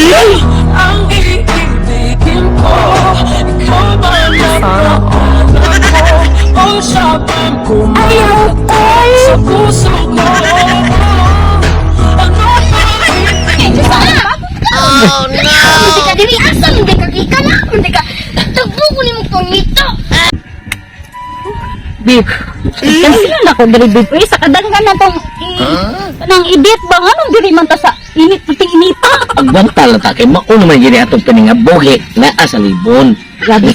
Ang iibigin ko. Ikaw ba ang ko o siya bang kumakatok sa puso ko? Ano ba? Oh no! Hindi ka dili asa, hindi ka gikana, hindi ka tagbo ko nimo pangita. Babe, cancel na ako diri, babe. Uy, sa kadanggan na tong kanang edit ba nganong diri man ta sa init puting inita. Agwanta lang ta kay mao naman gini atong piningabuhi naa sa libon. Grabe.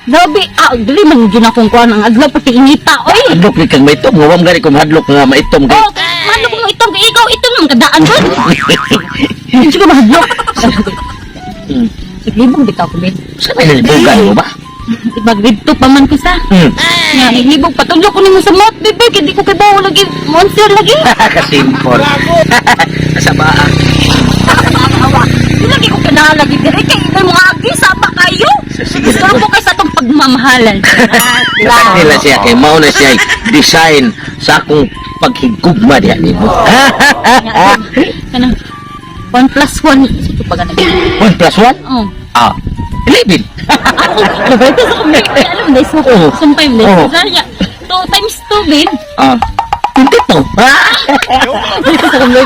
Grabe, dili man gyud akong kuan ang adlaw puting inita oy. Hadlok ni kang maitom, nga wa man gani kung hadlok nga maitom kay. Oh, mahadlok mo itong kay ikaw ito nang kadaan doon. Hindi ko mahadlok. Naglibog bitaw ko, babe. Sa may nalibugan mo ba? Ibag dito pa man ko sa. Nga, naglibog patudlo ko nimo sa mouth, bebe, kay di ko kay bawo lagi, monster lagi. Kasimpol. Sa baa. Awa. Di lagi ko kanahan lagi dire kay may mga agi saba kayo. Sige. Gusto ko kay sa atong pagmamahalan. Nila nila siya kay mao na siya design sa akong paghigugma diha nimo. Kanang 1 plus 1 ito pa ganun. 1 plus 1? Oh. Ah, 11. Ano ba ito sa kumit? Alam mo, so, Oo. sometimes, Oo. Sanya, 2 times 2, babe. Ah, 22. Ah! Ito sa kumit.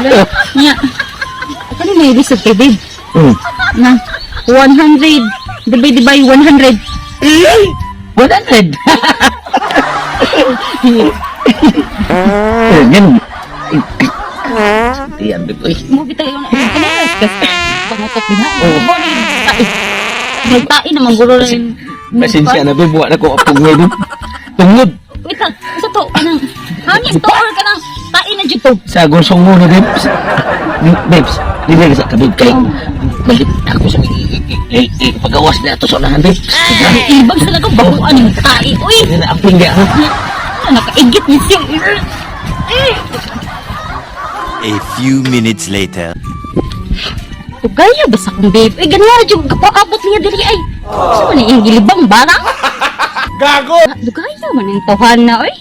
Nya. Ano na yung result kay babe? Na, 100 divided by 100. 100. Eh, ganun. Diyan, babe. Uy. Movie tayo na. Ano na? Kasi, pangutok din ha. Oo. May tae naman gulo rin. Pasensya na, babe. Wala ko apog ngayon. Tungod. Wait lang. Isa to. Kanang, hangin to or kanang tae na dito. Sa gusong mo na, babes. Babes, libre ka sa kabib kay balik ako sa pagawas na ato sa unahan, babes. Ibag sa lagang bahuan yung tae. Uy! Hindi na ang pingga, ha? Nakaigit ni siya. A few minutes later. Tugaya ba sa akong babe? Ay, ganyan na dyan. Kapaabot niya diri ay. Sa man yung gilibang barang? Gago! Dugaya man yung tawhan na, oy.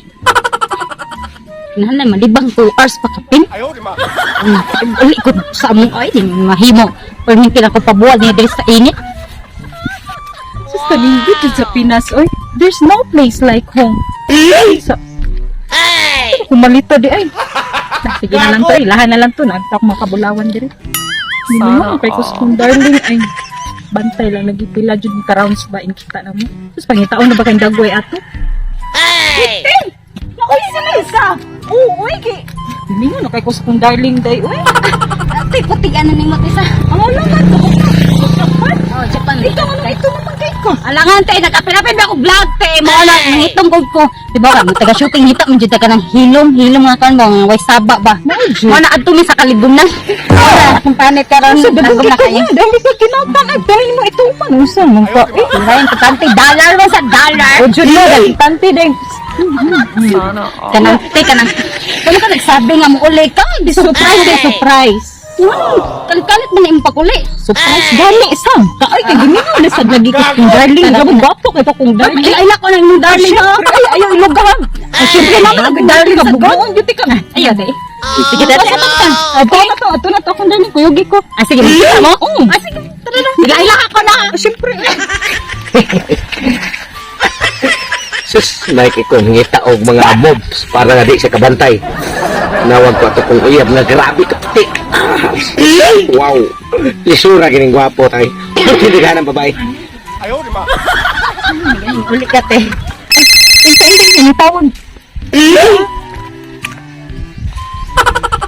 Nahala, malibang 2 hours pa kapin. Ayaw, di ma. Uli ko sa among ay, di mo mahimo. Pero hindi na ko pabuwag niya diri sa init. Sus, kalingit jud sa Pinas, oy. There's no place like home. Sa Ay! Kumalito di ay. Nah, sige na lang to, ilahan na lang to. Nagtak makabulawan diri. Hindi mo kay kung darling ay bantay lang nagipila jud ni ka-rounds ba in kita na mo. Sus, pangitaon na ba kang dagway ato? Ay! Uy, sila isa. Oo, uy, kay Hindi mo na kay kung darling day, uy. Ate, putian na ni mo, tisa. Ang wala na to. Japan. Oh, Japan. Ikaw ano ito naman kay ko. Alangan te, nagapilapin ba ako vlog te. Mo na nangitong ko ko. Di ba ka taga shooting hita man jud ka ng hilom, hilom nga kan ba nga way saba ba. Mo na adto mi sa kalibunan. Wala akong panit karon. Sa Dagom dagong na kita kayo. niya, dahil ka kinatan ay dahil mo ito man usa man ka. Eh, Diba yung importante dollar man sa dollar. o jud na tante deng. Kanang te kanang. Wala ka nagsabi nga mo uli ka. Di Surprise surprise day surprise. Kalit-kalit man na imong paguli. Surprise gani sam. Kaay kay gimingon na sad lagi ko kung darling gabo gwapo kay to kung darling. Ila ko na imong darling ha. Syempre, ay ayaw ilugahan. Ay syempre naman ang darling ka bugoon gyud ka. Ayaw de. Sige dati. Ato na to, ato na to akong darling kuyugi ko. Ah, sige, makita mo? Oo. Ah, sige, tara na. Ila ako na. Syempre. Sus, Nike ko ngita og mga mobs para nga di siya kabantay. Nawag ko ato kong uyab nga grabe ka puti. Ah, wow. Lisura kining gwapo tay. Hindi ka ng babae. Ayaw, di ma. Uli ka te. Unsa indang ni tawon?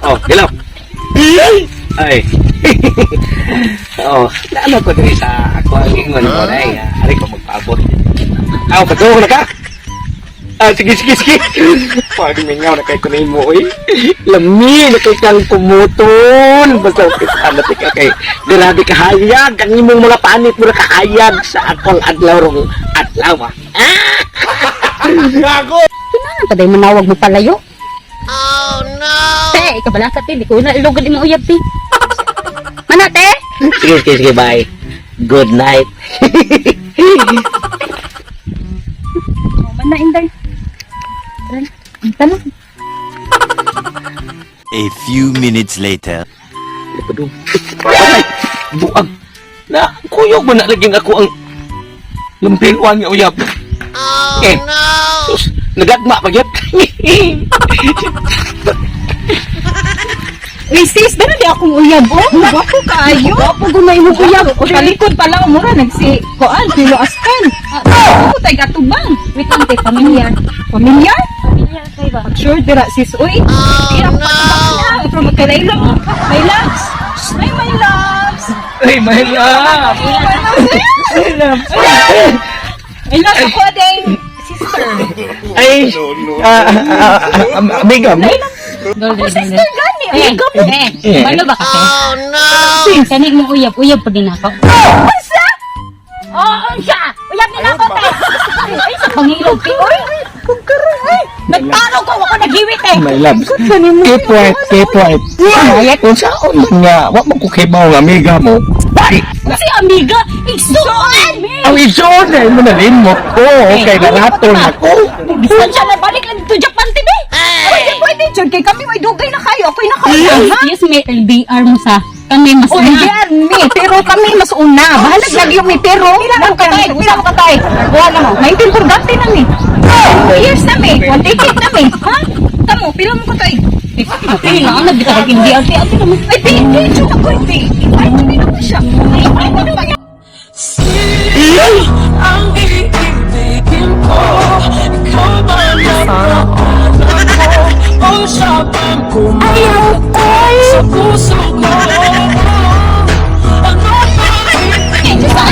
Oh, hello. Ay. Oh, naano ko diri sa ako ang ingon ko ay, ari ko magpaabot. Aw, patuo na ka. Ah, sige, sige, sige. Pag mingaw na kay kunay mo, oy. Lami na kay kang kumuton. Basta kita na ka kay grabe ka hayag. Ang imong mga panit mo na kahayag sa akong adlaw rong adlaw. Ah. Gago! Kinahanglan pa day manawag mo palayo. Oh no. Te, ikabala ka te, di ko na ilugan imong uyab te. Mana te? Sige, sige, sige, bye. Good night. Man na inday. Tara na. Ang tanong. A few minutes later. Ay! Buang. Na, kuyog man na laging ako ang lumpiluan nga uyab. Oh, eh, no! Sus, nagagma pa gyud. Uy, sis, dala di akong uyab, oh. Gwapo kaayo. Gwapo guna imong uyab. O, talikod pa lang, mura, nagsi, kuan, pilo askan. Ako, tay gatubang. Wait lang, te, pamilyar. Pamilyar? Pamilyar kay ba? Sure, dira, sis, uy. Oh, no! Na, pero magkalaila mo. My loves. Ay, my loves. Ay, my love! My loves. My love! My loves, ako, ading sister. Ay, ah, ah, ah, amiga mo? Ako Sister, gani. Ay, Eh, gamo. eh, Eh. balo ba ka, te? Oh no! Kani mo uyab, uyab pa din ako. Unsa? Oo, unsa? Uyab nila ako, te. Ay, sa pangilog, te. Uy, Kung karon, ay. nagtaro ko, ako naghiwit, eh. My love. Keep quiet, keep quiet. Quiet. Kung saan nga, wa mo ko kibaw nga amiga mo. Ay, Kasi amiga, igsuon! ang isuon ay mo nalimot ko. Okay, naraton ako. Bisan siya nabalik lang dito Japan, te, be. Pwede, pwede, Jud. Kay kami may dugay na kayo. Ako'y nakauya, ha? Yes, may LDR mo sa kami mas O, una. hindi mi, pero kami mas una. Bahalag lagi yung mi, pero pila mo katay, pila mo katay. Buwan na mo, 19 purgante na mi. 2 years na mi, one decade na mi. Ha? Tamo, pila mo katay. Ay, na, nabita ka LDR, te. Ate naman. Ay, di, di, jud ako, di. Ay, di na ko siya. Ay, ay, di na Sino ang iibigin ko? Ikaw ba napakala ko? O siya bang kumakatok sa puso ko? Ano ba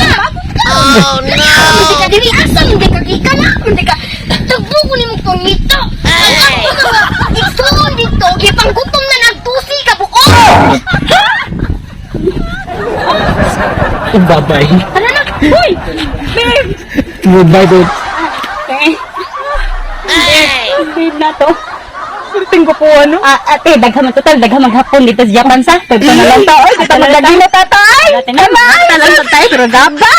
Oh no! Hindi ka dili asa, hindi ka gikala, hindi ka tagbo ko nimo pangita. Ang ako na nga, igsuon dito, gipanggutom na nagtusi ka buo. Bye-bye. Tara na, hoy! Babe! Goodbye, babe. Te, babe na to. Tingko po, ano? Ah, ate, daghan man total, daghan maghapon dito sa Japan sa. Tagpo na lang ta, oy, kita magdagi na tatay. Bye! Talang tayo, pero gaba.